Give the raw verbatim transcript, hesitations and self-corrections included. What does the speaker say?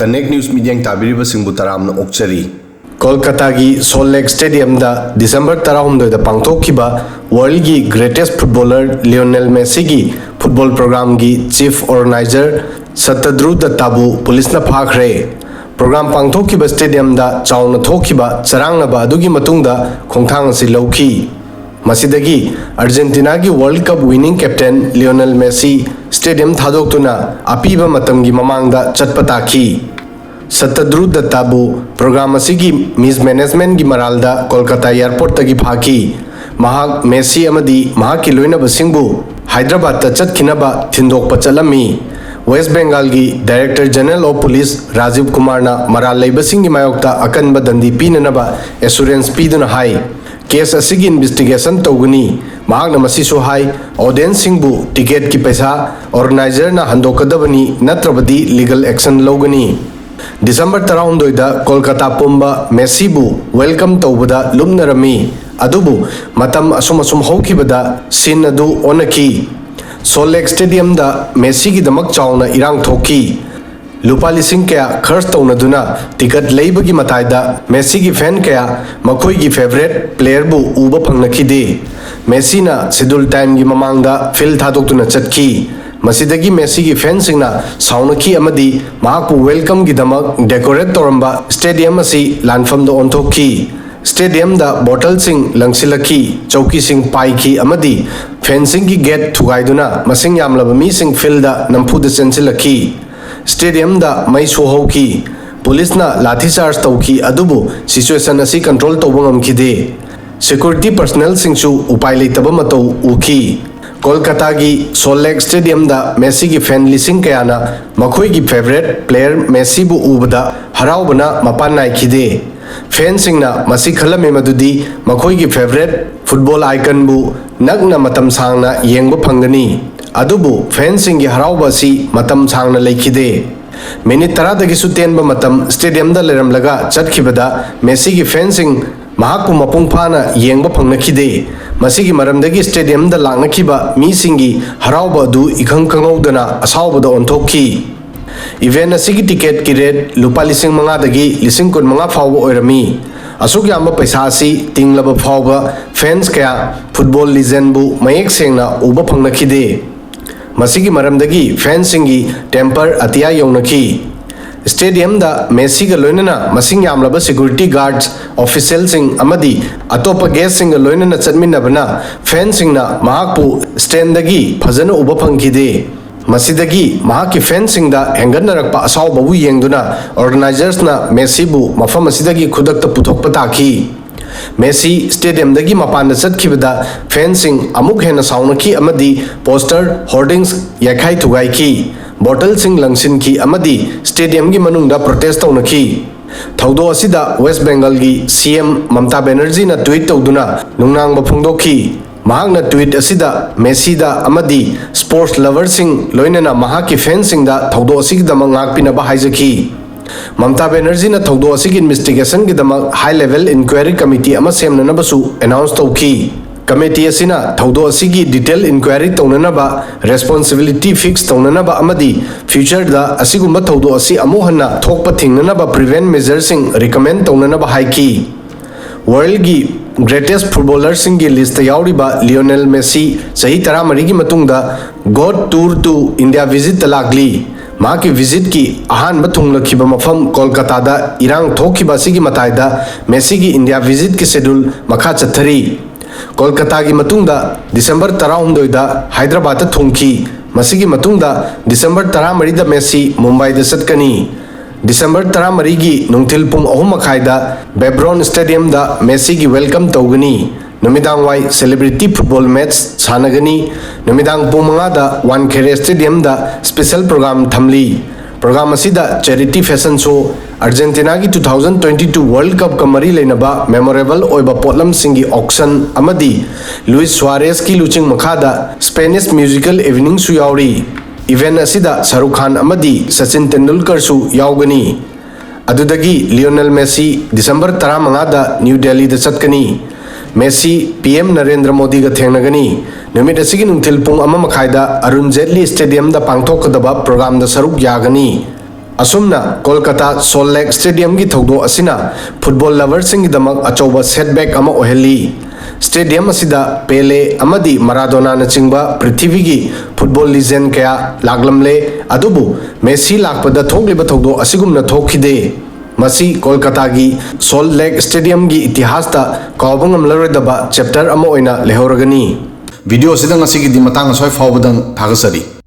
Connect News ꯃꯤꯠꯌꯦꯡ ꯇꯥꯕꯤꯔꯤꯕꯁꯤꯡꯕꯨ ꯇꯔꯥꯝꯅ ꯑꯣꯛꯆꯔꯤ꯫ ꯀꯣꯜꯀꯇꯥꯒꯤ soul ꯂꯦꯛ ꯁ꯭ꯇꯦꯗꯤꯌꯝꯗ December ꯇꯔꯥꯍꯨꯝꯗꯣꯏꯗ ꯄꯥꯡꯊꯣꯛꯈꯤꯕ ꯋꯥꯔꯜꯒꯤ ꯒ꯭ꯔꯦꯇꯦꯁ ꯐꯨꯠꯕꯣꯂꯔ ꯂꯤꯑꯣꯅꯦꯜ ꯃꯦꯁꯤꯒꯤ ꯐꯨꯠꯕꯣꯜ ꯄ꯭ꯔꯣꯒ꯭ꯔꯥꯝꯒꯤ ꯆꯤꯐ ꯑꯣꯔꯒꯅꯥꯏꯖꯔ ꯁꯠꯇꯗ꯭ꯔꯨ ꯗꯠꯇꯥꯕꯨ ꯄꯨꯂꯤꯁꯅ ꯐꯥꯈ꯭ꯔꯦ꯫ ꯄ꯭ꯔꯣꯒ꯭ꯔꯥꯝ ꯄꯥꯡꯊꯣꯛꯈꯤꯕ ꯁ꯭ꯇꯦꯗꯤꯌꯝꯗ ꯆꯥꯎꯅ ꯊꯣꯛꯈꯤꯕ ꯆꯔꯥꯡꯅꯕ ꯑꯗꯨꯒꯤ ꯃꯇꯨꯡꯗ ꯈꯣꯡꯊꯥꯡ ꯑꯁꯤ ꯂꯧꯈꯤ꯫ ꯃꯁꯤꯗꯒꯤ ꯑꯥꯔꯖꯦꯟꯇꯤꯅꯥꯒꯤ world cup winning captain Lionel Messi stadium ꯊꯥꯗꯣꯛꯇꯨꯅ ꯑꯄꯤꯕ ꯃꯇꯝꯒꯤ ꯃꯃꯥꯡꯗ ꯆꯠꯄ ꯇꯥꯈꯤ꯫ ꯁꯠꯇꯗ꯭ꯔꯨ ꯗꯠꯇꯥꯕꯨ ꯄ꯭ꯔꯣꯒ꯭ꯔꯥꯝ ꯑꯁꯤꯒꯤ ꯃꯤꯁꯃꯦꯅꯦꯖꯃꯦꯟꯒꯤ ꯃꯔꯥꯜꯗ ꯀꯣꯜꯀꯇꯥ ꯑꯦꯌꯔꯄꯣꯔꯠꯇꯒꯤ ꯐꯥꯈꯤ꯫ ꯃꯍꯥꯛ ꯃꯦꯁꯤ ꯑꯃꯗꯤ ꯃꯍꯥꯛꯀꯤ ꯂꯣꯏꯅꯕꯁꯤꯡꯕꯨ ꯍꯥꯏꯗ꯭ꯔꯕꯥꯗꯇ ꯆꯠꯈꯤꯅꯕ ꯊꯤꯟꯗꯣꯛꯄ ꯆꯠꯂꯝꯃꯤ꯫ ꯋꯦꯁ ꯕꯦꯡꯒꯥꯜꯒꯤ director general of police Rajiv ꯀꯨꯃꯥꯔꯅ ꯃꯔꯥꯜ ꯂꯩꯕꯁꯤꯡꯒꯤ ꯃꯥꯌꯣꯛꯇ ꯑꯀꯟꯕ ꯗꯟꯗꯤ ꯄꯤꯅꯅꯕ ꯑꯦꯁꯨꯔꯦꯟꯁ ꯄꯤꯗꯨꯅ ꯍꯥꯏ, ꯀꯦꯁ ꯑꯁꯤꯒꯤ ꯏꯟꯚꯦꯁꯇꯤꯒꯦꯁꯟ ꯇꯧꯒꯅꯤ꯫ ꯃꯍꯥꯛꯅ ꯃꯁꯤꯁꯨ ꯍꯥꯏ, ꯑꯣꯗꯤꯌꯦꯟꯁꯁꯤꯡꯕꯨ ꯇꯤꯀꯦꯠꯀꯤ ꯄꯩꯁꯥ ꯑꯣꯔꯒꯅꯥꯏꯖꯔꯅ ꯍꯟꯗꯣꯛꯀꯗꯕꯅꯤ, ꯅꯠꯇ꯭ꯔꯕꯗꯤ ꯂꯤꯒꯜ ꯑꯦꯛꯁꯟ ꯂꯧꯒꯅꯤ꯫ ꯗꯤꯁꯦꯝꯕꯔ ꯇꯔꯥꯍꯨꯝꯗꯣꯏꯗ ꯀꯣꯜꯀꯇꯥ ꯄꯨꯝꯕ ꯃꯦꯁꯤꯕꯨ ꯋꯦꯜꯀꯝ ꯇꯧꯕꯗ ꯂꯨꯞꯅꯔꯝꯃꯤ, ꯑꯗꯨꯕꯨ ꯃꯇꯝ ꯑꯁꯨꯝ ꯑꯁꯨꯝ ꯍꯧꯈꯤꯕꯗ ꯁꯤꯟ ꯑꯗꯨ ꯑꯣꯟꯅꯈꯤ꯫ ꯁꯣꯜ ꯂꯦꯛ ꯁ꯭ꯇꯦꯗꯤꯌꯝꯗ ꯃꯦꯁꯤꯒꯤꯗꯃꯛ ꯆꯥꯎꯅ ꯏꯔꯥꯡ ꯊꯣꯛꯈꯤ꯫ ꯂꯨꯄꯥ ꯂꯤꯁꯤꯡ ꯀꯌꯥ ꯈꯔꯆ ꯇꯧꯅꯗꯨꯅ ꯇꯤꯀꯠ ꯂꯩꯕꯒꯤ ꯃꯇꯥꯏꯗ ꯃꯦꯁꯤꯒꯤ ꯐꯦꯟ ꯀꯌꯥ ꯃꯈꯣꯏꯒꯤ ꯐꯦꯚꯔꯦꯠ ꯄ꯭ꯂꯦꯌꯔꯕꯨ ꯎꯕ ꯐꯪꯅꯈꯤꯗꯦ꯫ ꯃꯦꯁꯤꯅ ꯁꯦꯗ꯭ꯌꯨꯜ ꯇꯥꯏꯝꯒꯤ ꯃꯃꯥꯡꯗ ꯐꯤꯜ ꯊꯥꯗꯣꯛꯇꯨꯅ ꯆꯠꯈꯤ꯫ ꯃꯁꯤꯗꯒꯤ ꯃꯦꯁꯤꯒꯤ ꯐꯦꯟꯁꯤꯡꯅ ꯁꯥꯎꯅꯈꯤ ꯑꯃꯗꯤ ꯃꯍꯥꯛꯄꯨ ꯋꯦꯜꯀꯝꯒꯤꯗꯃꯛ ꯗꯦꯀꯣꯔꯦꯠ ꯇꯧꯔꯝꯕ ꯁ꯭ꯇꯦꯗꯤꯌꯝ ꯑꯁꯤ ꯂꯥꯟꯐꯝꯗ ꯑꯣꯟꯊꯣꯛꯈꯤ꯫ ꯁ꯭ꯇꯦꯗꯤꯌꯝꯗ ꯕꯣꯇꯜꯁꯤꯡ ꯂꯪꯁꯤꯜꯂꯛꯈꯤ, ꯆꯧꯀꯤꯁꯤꯡ ꯄꯥꯏꯈꯤ ꯑꯃꯗꯤ ꯐꯦꯟꯁꯤꯡꯒꯤ ꯒꯦꯠ ꯊꯨꯒꯥꯏꯗꯨꯅ ꯃꯁꯤꯡ ꯌꯥꯝꯂꯕ ꯃꯤꯁꯤꯡ ꯐꯤꯜꯗ ꯅꯝꯐꯨꯗ ꯆꯦꯟꯁꯤꯜꯂꯛꯈꯤ꯫ ꯁ꯭ꯇꯦꯗꯤꯌꯝꯗ ꯃꯩ ꯁꯨꯍꯧꯈꯤ꯫ ꯄꯨꯂꯤꯁꯅ ꯂꯥꯊꯤ ꯆꯥꯔꯖ ꯇꯧꯈꯤ, ꯑꯗꯨꯕꯨ ꯁꯤꯆꯨꯋꯦꯁꯟ ꯑꯁꯤ ꯀꯟꯇ꯭ꯔꯣꯜ ꯇꯧꯕ ꯉꯝꯈꯤꯗꯦ꯫ ꯁꯦꯀ꯭ꯌꯨꯔꯤꯇꯤ ꯄꯔꯁꯅꯦꯜꯁꯤꯡꯁꯨ ꯎꯄꯥꯏ ꯂꯩꯇꯕ ꯃꯇꯧ ꯎꯈꯤ꯫ ꯀꯣꯜꯀꯇꯥꯒꯤ ꯁꯣꯜ ꯂꯦꯛ ꯁ꯭ꯇꯦꯗꯤꯌꯝꯗ ꯃꯦꯁꯤꯒꯤ ꯐꯦꯟ ꯂꯤꯁꯤꯡ ꯀꯌꯥꯅ ꯃꯈꯣꯏꯒꯤ ꯐꯦꯚꯔꯦꯠ ꯄ꯭ꯂꯦꯌꯔ ꯃꯦꯁꯤꯕꯨ ꯎꯕꯗ ꯍꯔꯥꯎꯕꯅ ꯃꯄꯥꯟ ꯅꯥꯏꯈꯤꯗꯦ꯫ ꯐꯦꯟꯁꯤꯡꯅ ꯃꯁꯤ ꯈꯜꯂꯝꯃꯤ ꯃꯗꯨꯗꯤ ꯃꯈꯣꯏꯒꯤ ꯐꯦꯚꯔꯦꯠ ꯐꯨꯠꯕꯣꯜ ꯑꯥꯏꯀꯟꯕꯨ ꯅꯛꯅ ꯃꯇꯝ ꯁꯥꯡꯅ ꯌꯦꯡꯕ ꯐꯪꯒꯅꯤ꯫ ꯑꯗꯨꯕꯨ ꯐꯦꯟꯁꯤꯡꯒꯤ ꯍꯔꯥꯎꯕ ꯑꯁꯤ ꯃꯇꯝ ꯁꯥꯡꯅ ꯂꯩꯈꯤꯗꯦ꯫ ꯃꯤꯅꯤꯠ ꯇꯔꯥꯗꯒꯤꯁꯨ ꯇꯦꯟꯕ ꯃꯇꯝ ꯁ꯭ꯇꯦꯗꯤꯌꯝꯗ ꯂꯩꯔꯝꯂꯒ ꯆꯠꯈꯤꯕꯗ ꯃꯦꯁꯤꯒꯤ ꯐꯦꯟꯁꯤꯡ ꯃꯍꯥꯛꯄꯨ ꯃꯄꯨꯡ ꯐꯥꯅ ꯌꯦꯡꯕ ꯐꯪꯅꯈꯤꯗꯦ꯫ ꯃꯁꯤꯒꯤ ꯃꯔꯝꯗꯒꯤ ꯁ꯭ꯇꯦꯗꯤꯌꯝꯗ ꯂꯥꯛꯅꯈꯤꯕ ꯃꯤꯁꯤꯡꯒꯤ ꯍꯔꯥꯎꯕ ꯑꯗꯨ ꯏꯈꯪ ꯈꯪꯍꯧꯗꯅ ꯑꯁꯥꯎꯕꯗ ꯑꯣꯟꯊꯣꯛꯈꯤ꯫ Event ꯑꯁꯤꯒꯤ ticket ꯀꯤ rate ꯂꯨꯄꯥ ꯂꯤꯁꯤꯡ ꯃꯉꯥꯗꯒꯤ ꯂꯤꯁꯤꯡ ꯀꯨꯟꯃꯉꯥ ꯐꯥꯎꯕ ꯑꯣꯏꯔꯝꯃꯤ꯫ ꯑꯁꯨꯛ ꯌꯥꯝꯕ ꯄꯩꯁꯥ ꯑꯁꯤ ꯇꯤꯡꯂꯕ ꯐꯥꯎꯕ fans ꯀꯌꯥ football legend ꯕꯨ ꯃꯌꯦꯛ ꯁꯦꯡꯅ ꯎꯕ ꯐꯪꯅꯈꯤꯗꯦ꯫ ꯃꯁꯤꯒꯤ ꯃꯔꯝꯗꯒꯤ fans ꯁꯤꯡꯒꯤ temper ꯑꯇꯤꯌꯥ ꯌꯧꯅꯈꯤ꯫ Stadium ꯗ ꯃꯦꯁꯤꯒ ꯂꯣꯏꯅꯅ ꯃꯁꯤꯡ ꯌꯥꯝꯂꯕ security guards, official ꯁꯤꯡ ꯑꯃꯗꯤ ꯑꯇꯣꯞꯄ guest ꯁꯤꯡꯒ ꯂꯣꯏꯅꯅ ꯆꯠꯃꯤꯟꯅꯕꯅ fans ꯁꯤꯡꯅ ꯃꯍꯥꯛꯄꯨ stand ꯗꯒꯤ ꯐꯖꯅ ꯎꯕ ꯐꯪꯈꯤꯗꯦ꯫ ꯃꯁꯤꯗꯒꯤ ꯃꯍꯥꯛꯀꯤ fans ꯁꯤꯡꯗ ꯍꯦꯟꯒꯠꯅꯔꯛꯄ ꯑꯁꯥꯎꯕꯕꯨ ꯌꯦꯡꯗꯨꯅ organizers ꯅ ꯃꯦꯁꯤꯕꯨ ꯃꯐꯝ ꯑꯁꯤꯗꯒꯤ ꯈꯨꯗꯛꯇ ꯄꯨꯊꯣꯛꯄ ꯇꯥꯈꯤ꯫ ꯃꯦꯁꯤ stadium ꯗꯒꯤ ꯃꯄꯥꯟꯗ ꯆꯠꯈꯤꯕꯗ fans ꯁꯤꯡ ꯑꯃꯨꯛ ꯍꯦꯟꯅ ꯁꯥꯎꯅꯈꯤ ꯑꯃꯗꯤ poster, hoardings ꯌꯥꯏꯈꯥꯏ ꯊꯨꯒꯥꯏꯈꯤ, bottle ꯁꯤꯡ ꯂꯪꯁꯤꯟꯈꯤ ꯑꯃꯗꯤ stadium ꯒꯤ ꯃꯅꯨꯡꯗ protest ꯇꯧꯅꯈꯤ꯫ ꯊꯧꯗꯣꯛ ꯑꯁꯤꯗ West Bengal ꯒꯤ C M ꯃꯝꯇꯥ ꯕꯦꯅꯔꯖꯤꯅ tweet ꯇꯧꯗꯨꯅ ꯅꯨꯡꯅꯥꯡꯕ ꯐꯣꯡꯗꯣꯛꯈꯤ꯫ ꯃꯍꯥꯛꯅ tweet ꯑꯁꯤꯗ ꯃꯦꯁꯤꯗ ꯑꯃꯗꯤ sports lover ꯁꯤꯡ ꯂꯣꯏꯅꯅ ꯃꯍꯥꯛꯀꯤ fans ꯁꯤꯡꯗ ꯊꯧꯗꯣꯛ ꯑꯁꯤꯒꯤꯗꯃꯛ ꯉꯥꯛꯄꯤꯅꯕ ꯍꯥꯏꯖꯈꯤ꯫ ꯃꯝꯇꯥ ꯕꯦꯅꯔꯖꯤꯅ ꯊꯧꯗꯣꯛ ꯑꯁꯤꯒꯤ investigation ꯒꯤꯗꯃꯛ high level inquiry committee ꯑꯃ ꯁꯦꯝꯅꯅꯕꯁꯨ announce ꯇꯧꯈꯤ꯫ Committee ꯑꯁꯤꯅ ꯊꯧꯗꯣꯛ ꯑꯁꯤꯒꯤ detail inquiry ꯇꯧꯅꯅꯕ, responsibility fix ꯇꯧꯅꯅꯕ ꯑꯃꯗꯤ future ꯗ ꯑꯁꯤꯒꯨꯝꯕ ꯊꯧꯗꯣꯛ ꯑꯁꯤ ꯑꯃꯨꯛ ꯍꯟꯅ ꯊꯣꯛꯄ ꯊꯤꯡꯅꯅꯕ prevent measure ꯁꯤꯡ recommend ꯇꯧꯅꯅꯕ ꯍꯥꯏꯈꯤ꯫ World ꯒꯤ greatest footballer ꯁꯤꯡꯒꯤ list ꯇ ꯌꯥꯎꯔꯤꯕ ꯂꯤꯑꯣꯅꯦꯜ ꯃꯦꯁꯤ ꯆꯍꯤ ꯇꯔꯥꯃꯔꯤꯒꯤ ꯃꯇꯨꯡꯗ GOAT tour to India visit ꯇ ꯂꯥꯛꯂꯤ꯫ ꯃꯍꯥꯛꯀꯤ visit ꯀꯤ ꯑꯍꯥꯟꯕ ꯊꯨꯡꯂꯈꯤꯕ ꯃꯐꯝ ꯀꯣꯜꯀꯇꯥꯗ ꯏꯔꯥꯡ ꯊꯣꯛꯈꯤꯕ ꯑꯁꯤꯒꯤ ꯃꯇꯥꯏꯗ ꯃꯦꯁꯤꯒꯤ India visit ꯀꯤ schedule ꯃꯈꯥ ꯆꯠꯊꯔꯤ꯫ ꯀꯣꯜꯀꯇꯥꯒꯤ ꯃꯇꯨꯡꯗ ꯗꯤꯁꯦꯝꯕꯔ ꯇꯔꯥꯍꯨꯝꯗꯣꯏꯗ ꯍꯥꯏꯗ꯭ꯔꯕꯥꯗꯇ ꯊꯨꯡꯈꯤ꯫ ꯃꯁꯤꯒꯤ ꯃꯇꯨꯡꯗ ꯗꯤꯁꯦꯝꯕꯔ ꯇꯔꯥꯃꯔꯤꯗ ꯃꯦꯁꯤ ꯃꯨꯝꯕꯥꯏꯗ ꯆꯠꯀꯅꯤ꯫ ꯗꯤꯁꯦꯝꯕꯔ ꯇꯔꯥꯃꯔꯤꯒꯤ ꯅꯨꯡꯊꯤꯜ ꯄꯨꯡ ꯑꯍꯨꯝ ꯃꯈꯥꯏꯗ ꯕꯦꯕ꯭ꯔꯣꯟ stadium ꯗ ꯃꯦꯁꯤꯒꯤ welcome ꯇꯧꯒꯅꯤ꯫ ꯅꯨꯃꯤꯗꯥꯡꯋꯥꯏ celebrity football match ꯁꯥꯟꯅꯒꯅꯤ꯫ ꯅꯨꯃꯤꯗꯥꯡ ꯄꯨꯡ ꯃꯉꯥꯗ ꯋꯥꯟꯈꯦꯔꯦ stadium ꯗ special program ꯊꯝꯂꯤ꯫ Program ꯑꯁꯤꯗ charity fashion show, ꯑꯔꯖꯦꯟꯇꯤꯅꯥꯒꯤ two thousand twenty two World Cup ꯀ ꯃꯔꯤ ꯂꯩꯅꯕ memorable ꯑꯣꯏꯕ ꯄꯣꯠꯂꯝꯁꯤꯡꯒꯤ auction ꯑꯃꯗꯤ ꯂꯨꯏꯁ ꯁꯨꯋꯥꯔꯦꯁꯀꯤ ꯂꯨꯆꯤꯡ ꯃꯈꯥꯗ Spanish musical evening ꯁꯨ ꯌꯥꯎꯔꯤ꯫ Event ꯑꯁꯤꯗ ꯁꯥꯔꯨꯈ ꯈꯥꯟ ꯑꯃꯗꯤ ꯁꯆꯤꯟ ꯇꯦꯟꯗꯨꯜꯀꯔꯁꯨ ꯌꯥꯎꯒꯅꯤ꯫ ꯑꯗꯨꯗꯒꯤ ꯂꯤꯑꯣꯅꯦꯜ ꯃꯦꯁꯤ ꯗꯤꯁꯦꯝꯕꯔ ꯇꯔꯥꯃꯉꯥꯗ ꯅ꯭ꯌꯨ ꯗꯦꯜꯂꯤꯗ ꯆꯠꯀꯅꯤ꯫ ꯃꯦꯁꯤ ꯄꯤ ꯑꯦꯝ ꯅꯔꯦꯟꯗ꯭ꯔ ꯃꯣꯗꯤꯒ ꯊꯦꯡꯅꯒꯅꯤ꯫ ꯅꯨꯃꯤꯠ ꯑꯁꯤꯒꯤ ꯅꯨꯡꯊꯤꯜ ꯄꯨꯡ ꯑꯃ ꯃꯈꯥꯏꯗ ꯑꯔꯨꯟ ꯖꯦꯠꯂꯤ ꯁ꯭ꯇꯦꯗꯤꯌꯝꯗ ꯄꯥꯡꯊꯣꯛꯀꯗꯕ ꯄ꯭ꯔꯣꯒ꯭ꯔꯥꯝꯗ ꯁꯔꯨꯛ ꯌꯥꯒꯅꯤ꯫ ꯑꯁꯨꯝꯅ ꯀꯣꯜꯀꯇꯥ ꯁꯣꯜ ꯂꯦꯛ ꯁ꯭ꯇꯦꯗꯤꯌꯝꯒꯤ ꯊꯧꯗꯣꯛ ꯑꯁꯤꯅ ꯐꯨꯠꯕꯣꯜ ꯂꯚꯔꯁꯤꯡꯒꯤꯗꯃꯛ ꯑꯆꯧꯕ ꯁꯦꯠꯕꯦꯛ ꯑꯃ ꯑꯣꯏꯍꯜꯂꯤ꯫ ꯁ꯭ꯇꯦꯗꯤꯌꯝ ꯑꯁꯤꯗ ꯄꯦꯂꯦ ꯑꯃꯗꯤ ꯃꯔꯥꯗꯣꯅꯥꯅꯆꯤꯡꯕ ꯄ꯭ꯔꯤꯊꯤꯕꯤꯒꯤ ꯐꯨꯠꯕꯣꯜ ꯂꯤꯖꯦꯟ ꯀꯌꯥ ꯂꯥꯛꯂꯝꯂꯦ, ꯑꯗꯨꯕꯨ ꯃꯦꯁꯤ ꯂꯥꯛꯄꯗ ꯊꯣꯛꯂꯤꯕ ꯊꯧꯗꯣꯛ ꯑꯁꯤꯒꯨꯝꯅ ꯊꯣꯛꯈꯤꯗꯦ꯫ ꯃꯁꯤ ꯀꯣꯜꯀꯇꯥꯒꯤ ꯁꯣꯜ ꯂꯦꯛ ꯁ꯭ꯇꯦꯗꯤꯌꯝꯒꯤ ꯏꯇꯤꯍꯥꯁꯇ ꯀꯥꯎꯕ ꯉꯝꯂꯔꯣꯏꯗꯕ ꯆꯦꯞꯇꯔ ꯑꯃ ꯑꯣꯏꯅ ꯂꯩꯍꯧꯔꯒꯅꯤ꯫ ꯚꯤꯗꯤꯑꯣ ꯑꯁꯤꯗ ꯉꯁꯤꯒꯤꯗꯤ ꯃꯇꯥꯡ ꯑꯁ꯭ꯋꯥꯏ ꯐꯥꯎꯕꯗꯪ ꯊꯥꯒꯠꯆꯔꯤ꯫